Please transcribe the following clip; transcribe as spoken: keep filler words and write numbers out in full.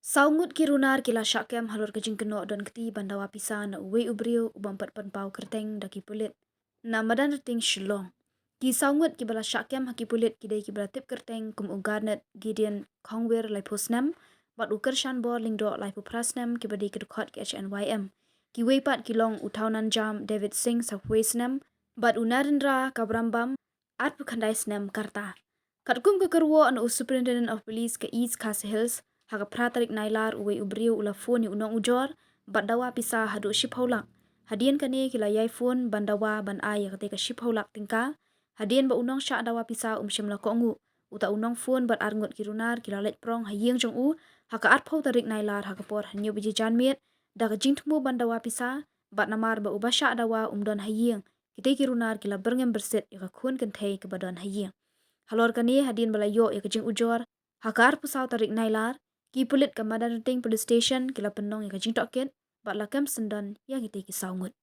Saw ngut ki runar ki la shah kem halor ka jingkynnoh don kti ban dawa pisa na uwei u briew u bym pat pynpaw kyrteng da ki pulit na Madanrting, Shillong. Ki saw ngut kiba la shah kem ha ki pulit ki dei kiba la tip kyrteng kum u Garnet Gideon Khongwir, laiphew snem, bad u Kyrshanbor Lyngdoh, laiphew phra snem, kiba dei ki dkhot ki H N Y M. Kiwei pat ki long u Thawnanjam David Singh, saphew wei snem, bad u Narendra Kabrambam, arphew khyndai snem ka rta. Katkum ka kyrwoh na u Superintendent of Police ka East Khasi Hills, ha ka phra tarik Nailar uwei u briew u la phone ïa u nongujor bad dawa pisa haduh shiphew lak. Hadien kane ki la ïai phone ban dawa ban ai ïa katei ka shiphew lak tyngka. Hadien ba u nongshah dawa pisa um shym la kohnguh, uta u nongphone bad ar ngut ki runar ki la leit prong ha ïing jong u ha ka arphew tarik Nailar ha ka por hynñiew baje janmiet da ka jingthmu ban dawa pisa, bad namar ba uba shah dawa um don ha ïing, kitei ki runar ki la byrngem byrsit ïa ka khun kynthei kaba don ha ïing. Halor kane, hadien ba la ïoh ïa ka jingujor, ha ka arphew saw tarik Nailar, ki pulit ka Madanrting Police Station ki la pynlong ïa ka jingtohkit bad la kem syndon ïa kitei ki saw ngut.